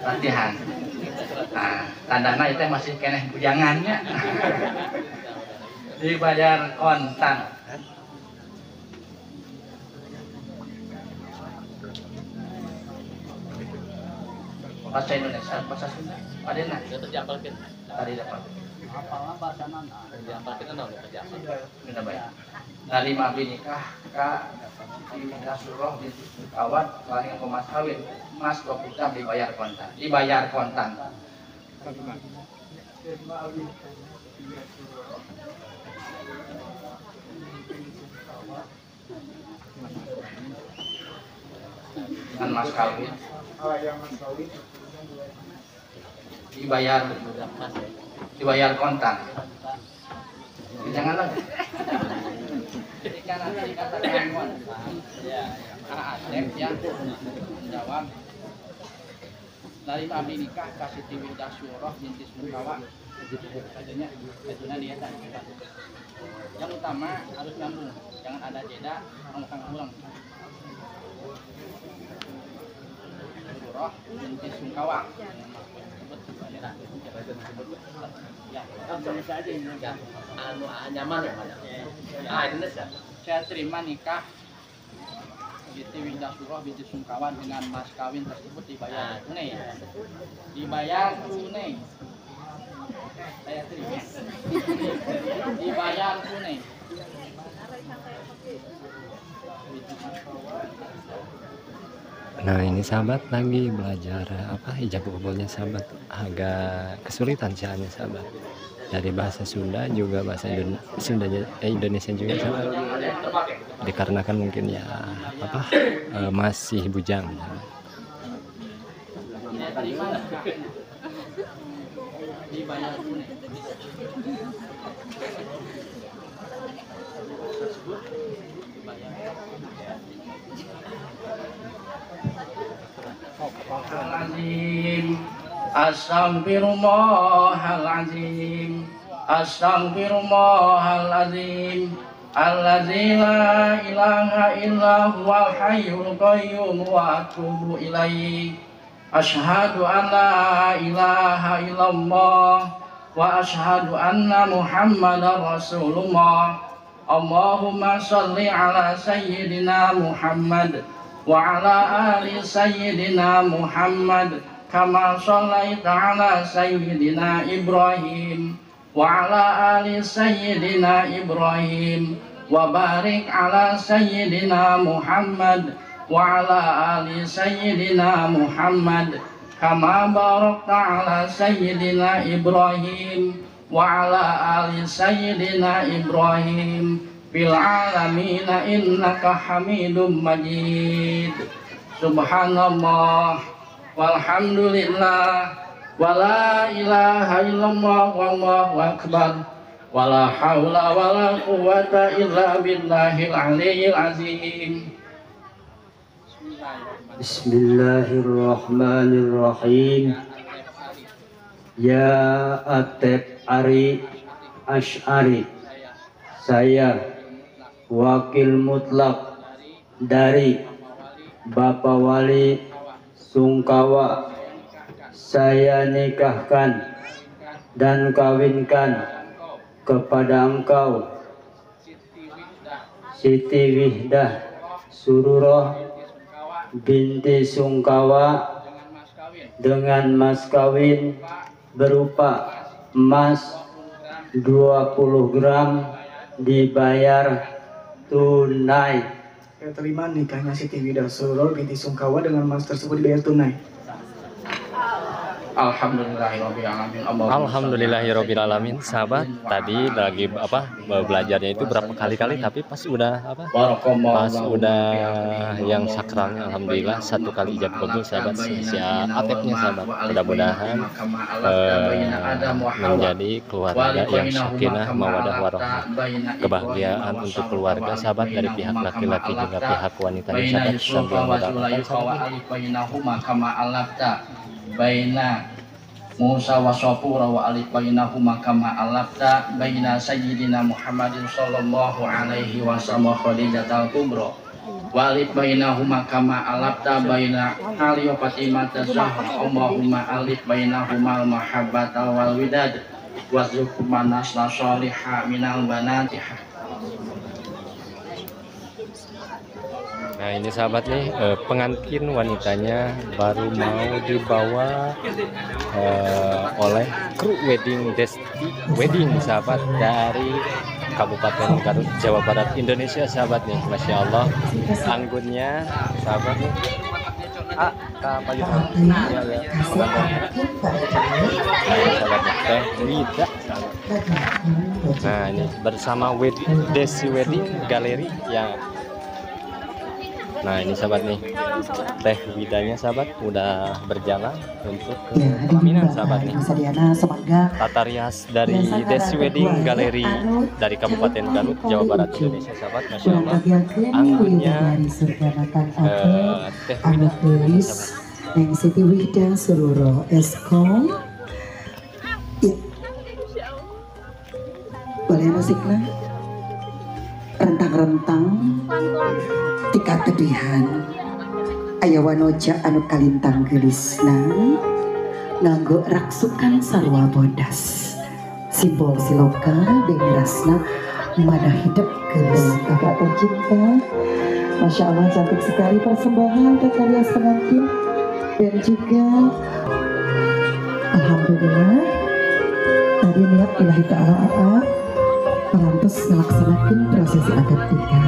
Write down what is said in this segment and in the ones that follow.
Latihan. Nah, tandana itu masih keneh bujangannya. Dibayar kontan. Bahasa Indonesia, bahasa Sunda, Padena. Tadi dapat. Minta bayar. Narima abdi nikah ka Siti Surah binti Sungkawa lain mas kawin emas 20 gram dibayar kontan. Dibayar kontan. Dengan mas kawin. Dibayar dibayar kontan. Jangan lagi. Ketika nanti dikatakan kontan, Asep ya menjawab dari abdi nikah kasih Siti Surah binti Sungkawa. Adanya dia tadi. Yang utama harus nyambung, jangan ada jeda, ulang-ulang. Surah binti Sungkawa. Ya, anu nyaman ya. Saya terima nikah Siti Wihdah Surah binti Sungkawa dengan mas kawin tersebut dibayar tunai. Dibayar tunai. Saya terima. Dibayar tunai. Nah ini sahabat lagi belajar apa ijab kabulnya sahabat, agak kesulitan caranya sahabat, dari bahasa Sunda juga bahasa Sunda Indonesia juga sahabat, dikarenakan mungkin ya apa masih bujang. Azim, astaghfirullahalazim, astaghfirullahalazim, allazi la ilaha illa huwal hayyul qayyum wa atubu ilaihi. Asyhadu an la ilaha illallah wa asyhadu anna Muhammadar Rasulullah. Allahumma shalli ala sayyidina Muhammad wa ala ali sayyidina Muhammad kama shallaita ala sayyidina Ibrahim wa ala ali sayyidina Ibrahim wa barik ala sayyidina Muhammad wa ala ali sayyidina Muhammad kama barakta ala sayyidina Ibrahim wa ala ali sayyidina Ibrahim fil alamin innaka hamidum majid. Subhanallah walhamdulillah wala ilaha illallah wallahu akbar wala haula wala quwwata illa billahil aliyyil azim. Bismillahirrahmanirrahim. Ya Atep Ari Ash'ari, saya wakil mutlak dari Bapak Wali Sungkawa, saya nikahkan dan kawinkan kepada engkau Siti Wihdah Sururoh binti Sungkawa dengan mas kawin berupa emas 20 gram dibayar tunai. Saya terima nikahnya Siti Wihdah Sururoh binti Sungkawa dengan emas tersebut dibayar tunai. Alhamdulillahirabbil alamin. Sahabat, tadi lagi apa belajarnya itu berapa kali-kali, tapi pas udah apa? Pas udah yang sakralnya alhamdulillah satu kali ijab kabul sahabat, si Atepnya sahabat. Mudah-mudahan menjadi keluarga yang sakinah mawadah warahmah, kebahagiaan untuk keluarga sahabat dari pihak laki-laki juga pihak wanita sahabat, sambil mendoakan sahabat. Baina Musa wa Safura wa alif bainahuma kama alafta baina sayyidina Muhammadin sallallahu alaihi wasallam Khadijatul Kubra Walif bainahuma kama alafta baina Ali wa Fatimah Zahra. Allahumma alif bainahuma al-mahabbata wal widad warzuqhuma nasla sholiha minal banati. Nah ini sahabat nih, pengantin wanitanya baru mau dibawa oleh kru wedding Desti Wedding sahabat dari Kabupaten Garut, Jawa Barat, Indonesia sahabat nih. Masya Allah anggunnya sahabat nih. Ah, ya, ya. Sahabat Teh Wida. Nah ini bersama Desti Wedding Galeri yang. Nah ini sahabat nih, Teh Widanya sahabat udah berjalan untuk ke pelaminan sahabat nih. Tata rias dari Desi Wedding Galeri dari Kabupaten Garut, Jawa Barat, Indonesia sahabat. Masya Allah anggunnya Teh Wida sahabat. Neng Siti Wida Sururo Eskom. Boleh musiknya? Rentang-rentang tika tebihan aya wanoja anu kalintang gelisna nganggo raksukan sarwa bodas simbol siloka dengrasna mana hidup gelis kakak tercinta. Masya Allah cantik sekali persembahan tata rias pengantin dan juga alhamdulillah tadi niat ilahi ta'ala parantos ngelaksanakan prosesi akad nikah.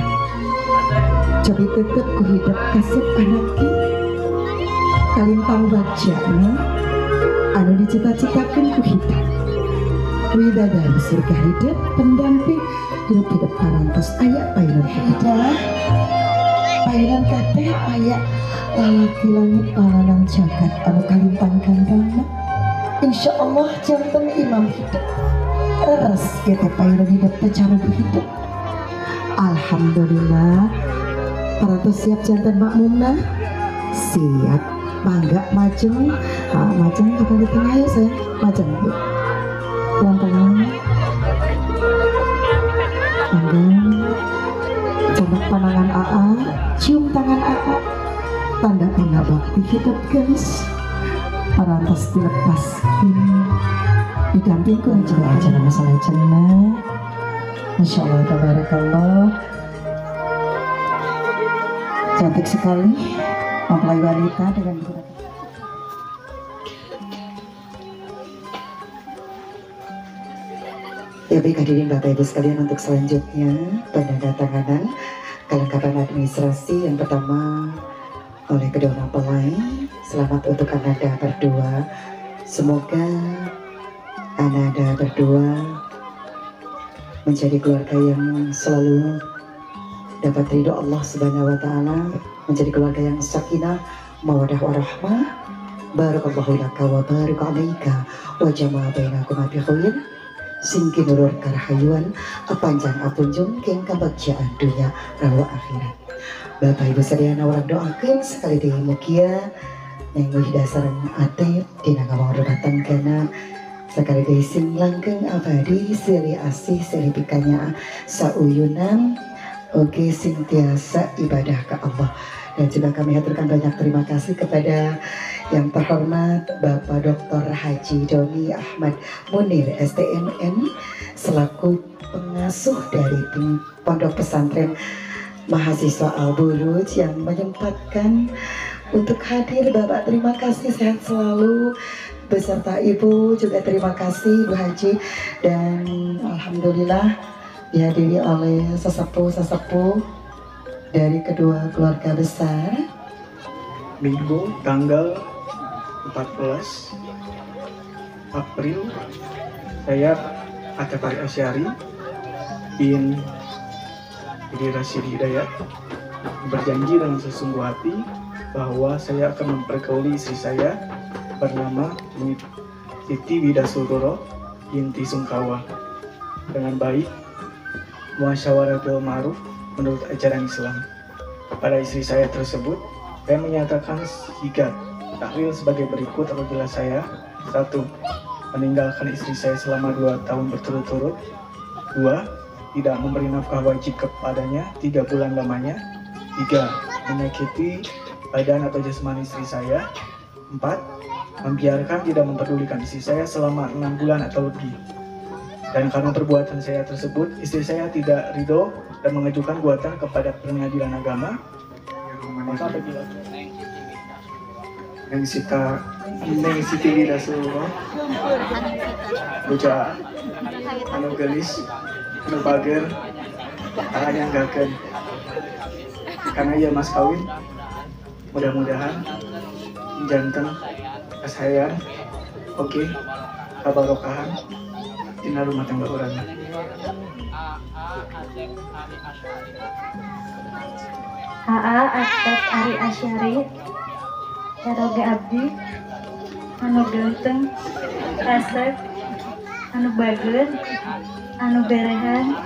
Cobi tetep ku hidup kasep anaki kalintang bajana anu dicita-citakan ku hidup widadari surga hidup pendamping hidup hidup parantos aya payunan hidup payunan kateh aya lalaki langit lalanang jagat anu kalintang gandangna insya Allah janten imam hidup reres kita payunan hidup tecarug hidup. Alhamdulillah parantos siap jantan makmumna siap mangga majeng majeng apa di tengah ya saya majeng pelan-pelan mangga coba panangan AA cium tangan AA tanda pengabakti hidup guys parantos dilepas didamping ku acara masalah jannah. Masya Allah tabarakallah cantik sekali mempelai wanita dengan menggunakan. Ya baik hadirin Bapak Ibu sekalian, untuk selanjutnya penandatanganan kelengkapan administrasi yang pertama oleh kedua mempelai. Selamat untuk Ananda berdua. Semoga Ananda berdua menjadi keluarga yang selalu dapat ridho Allah Subhanahu wa taala, menjadi keluarga yang sakinah, mawadah warahmah. Barakallahu laka wa baraka alaika wa jama'a bainakum bi khair. Sing kinurur karahayuan panjang apunjung king kebahagiaan dunia rawa akhirat. Bapak Ibu sadayana urang doakeun sekali deui mugia Neng Wihda sareng Atep dina ngawang rumah tanggana sekali deui sing langgeng abadi silih asih silih pikanya sauyunan oge sing tiasa ibadah ke Allah. Dan juga kami haturkan banyak terima kasih kepada yang terhormat Bapak Dr. Haji Doni Ahmad Munir STMN selaku pengasuh dari Pondok Pesantren Mahasiswa Al-Buruj yang menyempatkan untuk hadir. Bapak terima kasih, sehat selalu beserta Ibu juga terima kasih Ibu Haji, dan alhamdulillah dihadiri oleh sesepuh-sesepuh dari kedua keluarga besar. Minggu tanggal 14 April, saya Atep Ari Asyari bin Didi Rasyid Hidayat berjanji dengan sesungguh hati bahwa saya akan mempergauli istri saya bernama Siti Wida Sururo binti Sungkawa dengan baik, muasyawarah bil ma'ruf menurut ajaran Islam. Kepada istri saya tersebut, saya menyatakan sigat tahlil sebagai berikut apabila saya 1. Meninggalkan istri saya selama 2 tahun berturut-turut. 2. Tidak memberi nafkah wajib kepadanya 3 bulan lamanya. 3. Menyakiti badan atau jasmani istri saya. 4. Membiarkan tidak memperdulikan istri saya selama 6 bulan atau lebih. Dan karena perbuatan saya tersebut, istri saya tidak ridho dan mengajukan gugatan kepada pengadilan agama. Maka apabila Neng Siti Wida Sururo, bocah anu gelis, anu bager, nyanggakeun. Karena ia mas kawin, mudah-mudahan janten kasayan, oke, kabarokahan dina rumah tangga urang. AA Asep Ari Asyari, Caroge Abdi, anu ganteng, kasep, anu bager, anu berehan,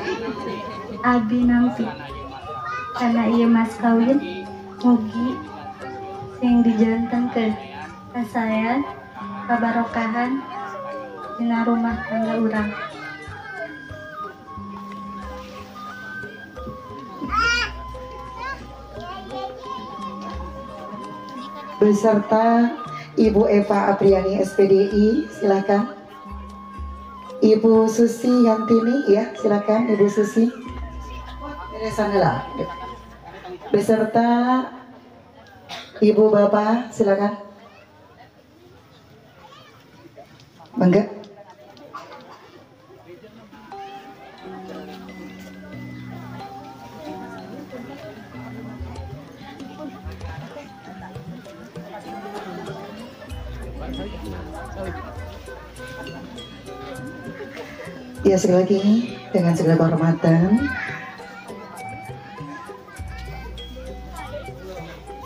abi nampi. Karena ieu mas kawin, mugi sing dijantenkeun kasayan, kabarokahan dina rumah tangga urang. Beserta Ibu Eva Apriani SPDI, silakan. Ibu Susi Yantini, ya, silakan Ibu Susi. Beserta Ibu Bapak, silakan. Mangga. Ya, sekali lagi dengan segala kehormatan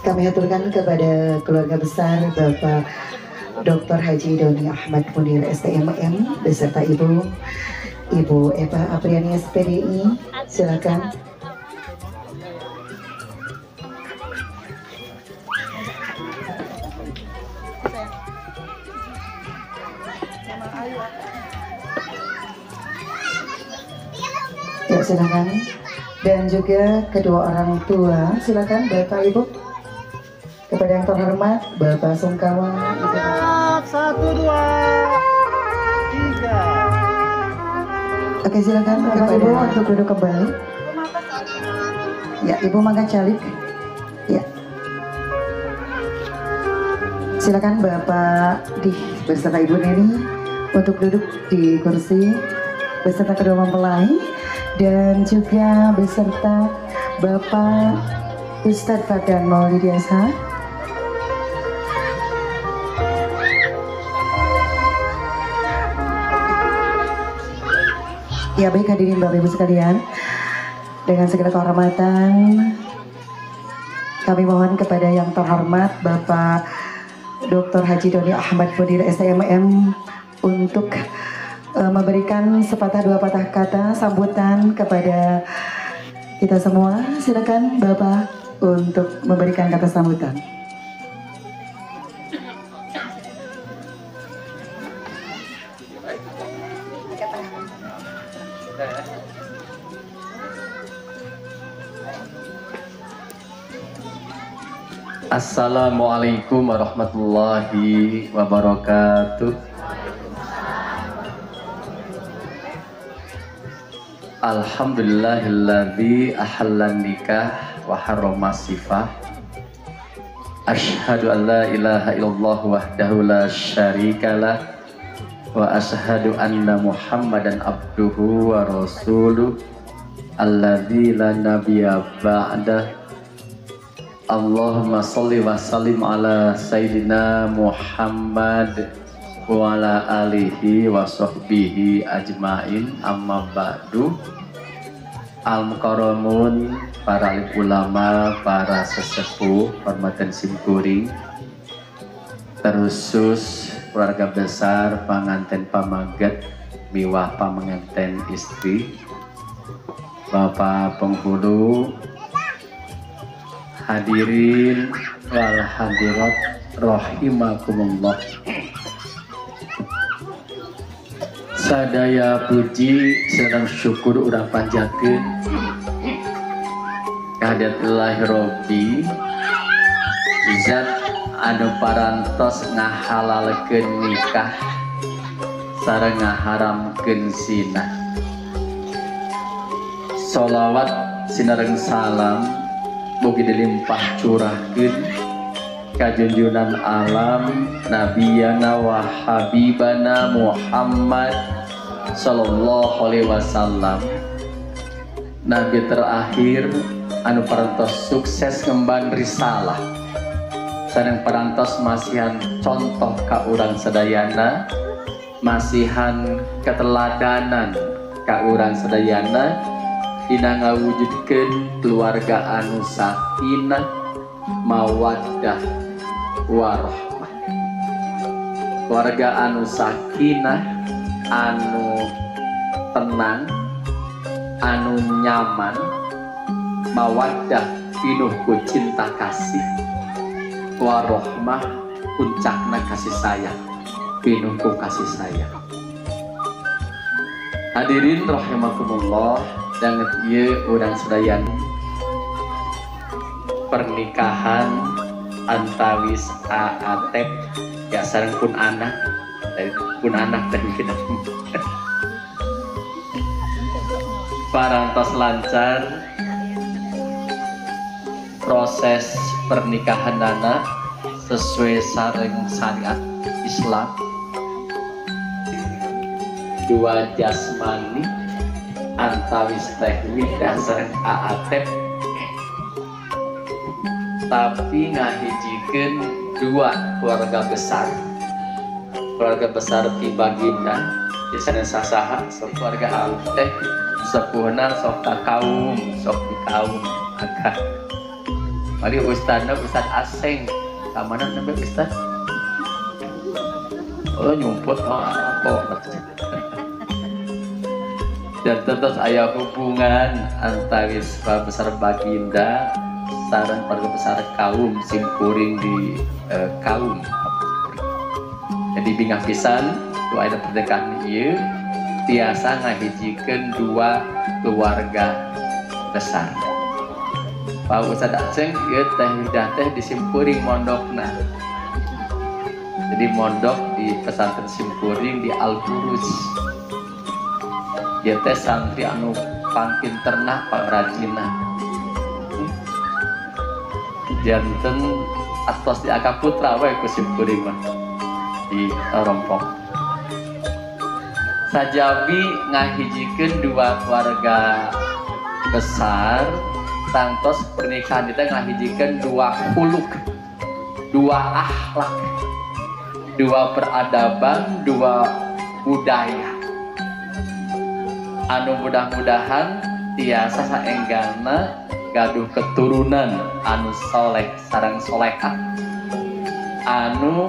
kami aturkan kepada keluarga besar Bapak Dr. Haji Doni Ahmad Munir STMM beserta Ibu Eva Apriani SPDI, silakan. Ya, silakan. Dan juga kedua orang tua, silakan Bapak Ibu. Kepada yang terhormat Bapak Sungkawa, Ibu. 1, 2, 3. Oke, silakan Bapak Ibu untuk duduk kembali. Ya, Ibu mangga calik. Ya. Silakan Bapak Dih beserta Ibu Neni untuk duduk di kursi beserta kedua mempelai dan juga beserta Bapak Ustadz Fadan Maulidi SH. Ya, baik hadirin Bapak Ibu sekalian, dengan segala kehormatan kami mohon kepada yang terhormat Bapak Dr. Haji Doni Ahmad Munir STMM untuk memberikan sepatah dua patah kata sambutan kepada kita semua. Silakan Bapak untuk memberikan kata sambutan. Assalamualaikum warahmatullahi wabarakatuh. Alhamdulillahilladzi ahallan nikah wa harrama sifah. Asyhadu an la ilaha illallah wahdahu la syarikalah wa asyhadu anna Muhammadan abduhu wa rasuluh alladzi la nabiyya ba'dah. Allahumma salli wa sallim ala sayyidina Muhammad wa ala alihi wa sahbihi ajmain, amma ba'du. Al-mukarramun, para ulama, para sesepuh, hormatan simkuring, terusus keluarga besar panganten pamaget miwah pamanganten istri, bapak penghulu, hadirin wal hadirat rahimakumullah. Sadaya puji sareng syukur urang panjatkeun ka Kehadiatillahi Robbi, zat anu parantos ngahalalkeun nikah sareng ngaharamkeun zina. Sholawat sinareng salam mugi dilimpah curahkeun ka junjunan alam nabiyana wa habibana Muhammad sallallahu alaihi wasallam, nabi terakhir anu parantos sukses ngemban risalah sareng parantos masihan contoh ka urang sadayana, masihan keteladanan ka urang sadayana dina ngawujudkeun keluarga anu sakinah mawaddah warahmah. Keluarga anu sakinah, anu tenang, anu nyaman, mawaddah pinuh ku cinta kasih, warohmah puncakna kasih sayang, pinuh ku kasih sayang. Hadirin rahimakumullah, danget ieu urang sadayana pernikahan antawis Atep ya sareng pun anak, dari pun anak teh kita parantos lancar proses pernikahan anak sesuai sareng syariat Islam. Dua jasmani antawis teh Widah sareng Atep, tapi ngahijikeun dua keluarga besar. Keluarga besar ti baginda di sana sasaha keluarga teh sepuhna sok ka kaum, sok di kaum agak. Mari ustadna Ustad Aseng, ka mana nembe Ustad? Oh nyumput oh apa? Dan tentu aya hubungan antawis besar baginda sareng keluarga besar kaum simkuring di kaum. Jadi bingah pisan doa aya pernikahan ieu tiasa ngahijikeun dua keluarga besar. Pak Ustad Aceng ieu teh Widah teh di simkuring mondokna. Jadi mondok di pesantren simkuring di Al-Buruz. Dia teh santri anu pangpinterna pangrajinna. Janten atos di Aka Putra we ku simkuring mah di Rompok. Sajabi ngahijikeun dua keluarga besar, tangtos pernikahan kita ngahijikeun dua khuluk, dua akhlak, dua peradaban, dua budaya. Anu mudah-mudahan tiasa saenggana gaduh keturunan anu soleh sareng solehah, anu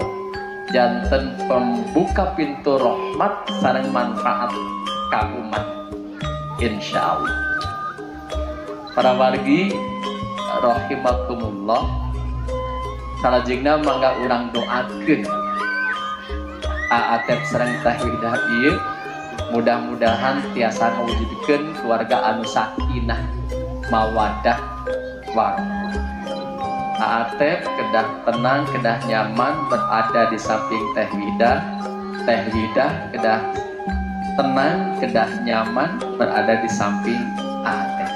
janten pembuka pintu rahmat sareng manfaat ka umat, insyaallah. Para wargi rahimakumullah, salajengna mangga urang doakeun Atep sareng Teh Widah ieu mudah-mudahan tiasa ngawujudkeun keluarga anu sakinah mawadah warahmah. Atep kedah tenang, kedah nyaman berada di samping Teh Widah. Teh Widah kedah tenang, kedah nyaman berada di samping Atep.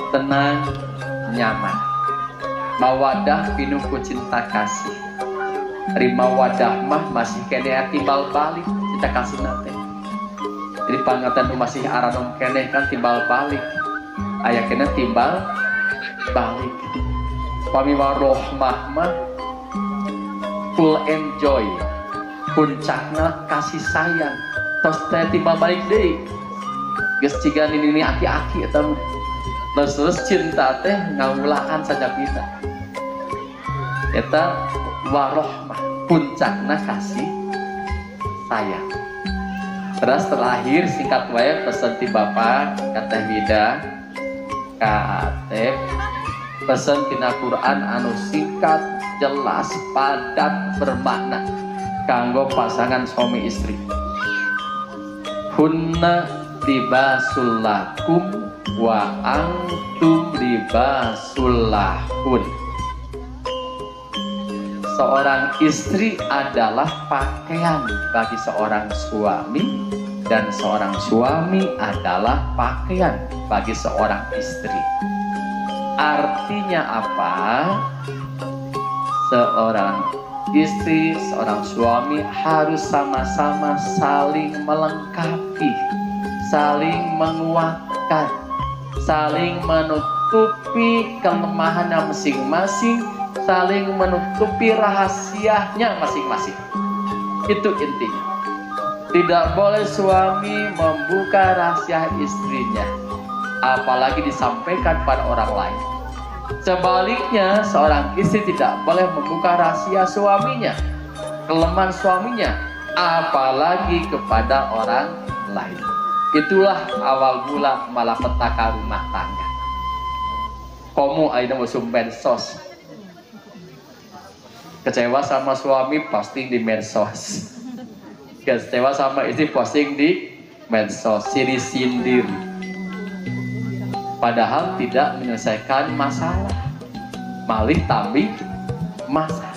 Tenang, nyaman, mawadah pinuh ku cinta kasih. Rimawadah mah masih keneh timbal balik cinta kasih nate. Jadi pangatan masih aranom keneh kan timbal balik, aya keneh timbal balik. Pami warohmah mah full enjoy, puncakna kasih sayang. Tos teh timbal balik deui. Geus ciga nini aki-aki eta mah. Terus cinta teh ngawulahan sajabina. Eta warohmah, puncakna kasih sayang. Terus terakhir singkat wae pesan ti Bapak ka Teh Widah ka Atep, pesan tina Quran anu singkat, jelas, padat, bermakna kanggo pasangan suami istri. Hunna libasul lakum wa antum libasul lahun. Seorang istri adalah pakaian bagi seorang suami, dan seorang suami adalah pakaian bagi seorang istri. Artinya apa? Seorang istri, seorang suami harus sama-sama saling melengkapi, saling menguatkan, saling menutupi kelemahannya masing-masing, saling menutupi rahasianya masing-masing. Itu intinya. Tidak boleh suami membuka rahasia istrinya, apalagi disampaikan pada orang lain. Sebaliknya, seorang istri tidak boleh membuka rahasia suaminya, kelemahan suaminya, apalagi kepada orang lain. Itulah awal mula malapetaka rumah tangga. Komo ayeuna musuh medsos. Kecewa sama suami posting di medsos. Kecewa sama istri posting di medsos, siri sindir. Padahal tidak menyelesaikan masalah, malih tambih masalah.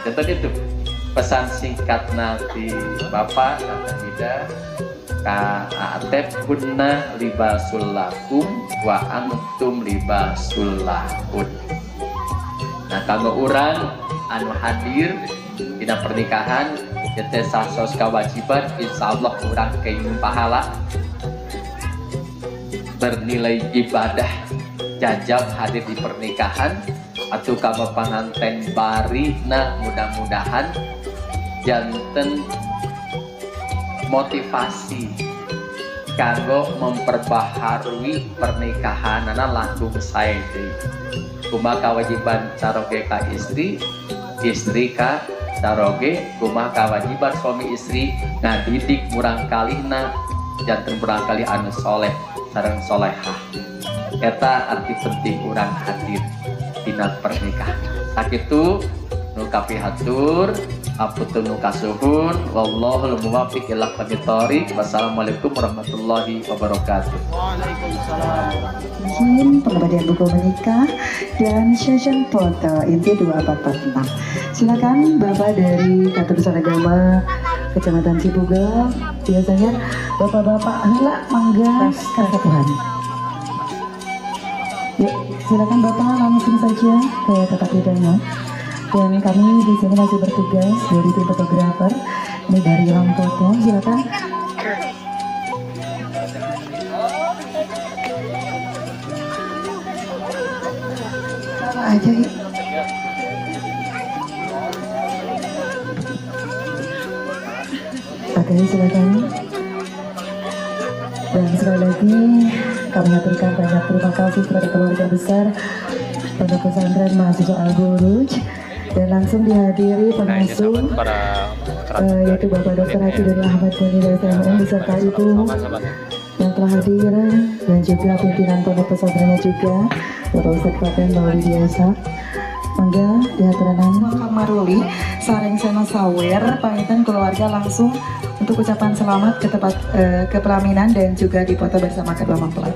Jadi itu pesan singkat nanti Bapak kata Ida ka atep hunna libasul lakum wa antum libasul lahun. Nah, kanggo urang anu hadir dina pernikahan teh sasos kewajiban, insyaallah urang kenging pahala bernilai ibadah jajab hadir di pernikahan atau kanggo panganten bari. Nah, mudah-mudahan janten motivasi kanggo memperbaharui pernikahanana langkung sae deui. Kumaha kewajiban caroge ka istri, istri ka caroge, kumaha kewajiban suami istri ngadidik murangkalihna janten murangkalih anu soleh sareng solehah. Eta arti penting urang hadir dina pernikahan. Sakitu nu kapihatur, apunten nu kasuhun, wallahul muwaffiq ila aqwamit thoriq. Wassalamualaikum warahmatullahi wabarakatuh. Waalaikumsalam. Pengabadian buku menikah dan session foto inti 2446. Silakan Bapak dari Kantor Urusan Agama Kecamatan Cibugel. Biasanya bapak-bapak heula mangga kasepuhan. Yuk, silakan Bapak langsung saja ke tempat hidangan. Dan kami di sini masih bertugas dari tim fotografer, ini dari Lampoto, silakan. Sama aja yuk. Oke, silakan. Dan sekali lagi kami aturkan banyak terima kasih kepada keluarga besar Pondok Pesantren Mahasiswa Al-Buruj. Dan langsung dihadiri pengasuh yaitu Bapak Dr. Haji Doni Ahmad Munir SMM beserta Ibu yang telah hadir, dan juga pimpinan pondok pesantrennya juga Bapak Ustadz Faten Maulidi Biasa. Mangga dihaturanan Kamaruli sareng sena sawer pangitan keluarga langsung untuk ucapan selamat ke tempat ke pelaminan dan juga dipoto bersama kedua mempelai.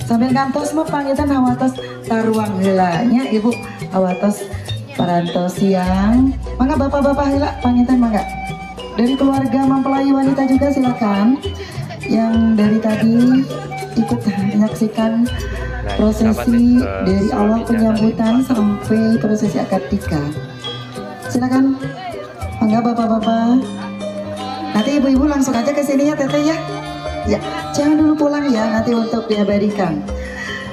Sambil kantos mah pangitan hawatos taruang heula nya Ibu, hawatos parantos siang. Mangga bapak-bapak heula pangitan mangga. Dari keluarga mempelai wanita juga silakan yang dari tadi ikut menyaksikan prosesi dari awal penyambutan sampai prosesi akad nikah. Silakan mangga bapak-bapak. Nanti ibu-ibu langsung aja ke sini ya teteh ya. Ya, jangan dulu pulang ya, nanti untuk diabadikan.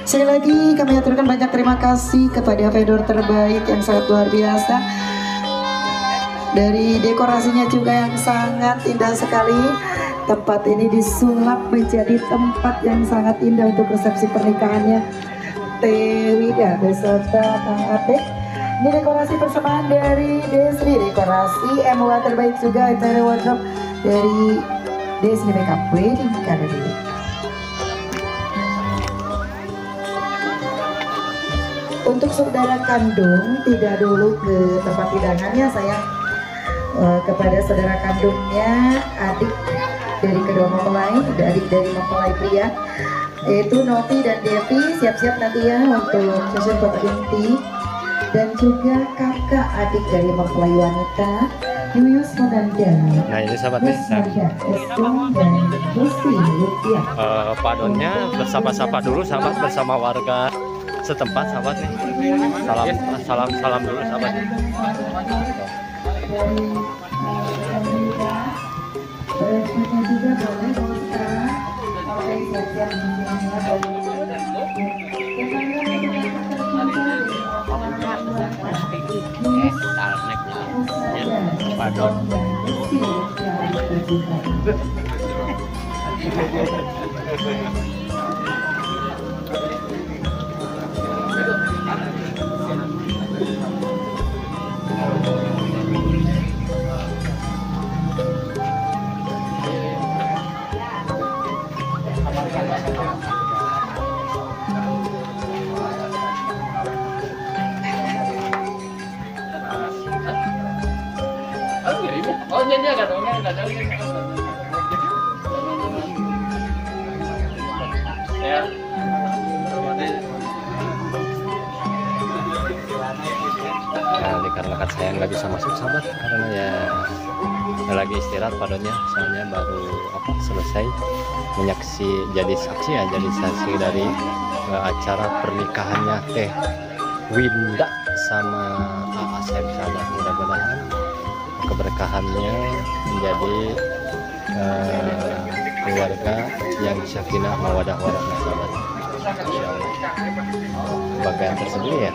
Sekali lagi kami aturkan banyak terima kasih kepada vendor terbaik yang sangat luar biasa. Dari dekorasinya juga yang sangat indah sekali. Tempat ini disulap menjadi tempat yang sangat indah untuk resepsi pernikahannya Teh Wida beserta Kang Ate. Ini dekorasi persembahan dari Desri, dekorasi MUA terbaik juga, interior wardrobe dari Desri Makeup Wedding Academy. Untuk saudara kandung tidak dulu ke tempat hidangannya sayang, kepada saudara kandungnya, adik dari kedua mempelai, adik dari mempelai pria, yaitu Novi dan Devi, siap-siap nanti ya untuk sesi foto inti, dan juga kakak adik dari mempelai wanita Yuyus Monanda. Nah ini sahabat nih, Pak Donnya bersapa-sapa dulu sahabat bersama warga setempat sahabat nih. Salam salam salam dulu sahabat. Padon. Nah, dikarenakan saya nggak bisa masuk sahabat karena ya lagi istirahat padanya, soalnya baru selesai menyaksi jadi saksi ya, jadi saksi dari acara pernikahannya Teh Winda sama Asep sahabat. Mudah-mudahan keberkahannya menjadi keluarga yang sakinah mawadah warahmah sahabat. Insyaallah. Bagian tersendiri ya.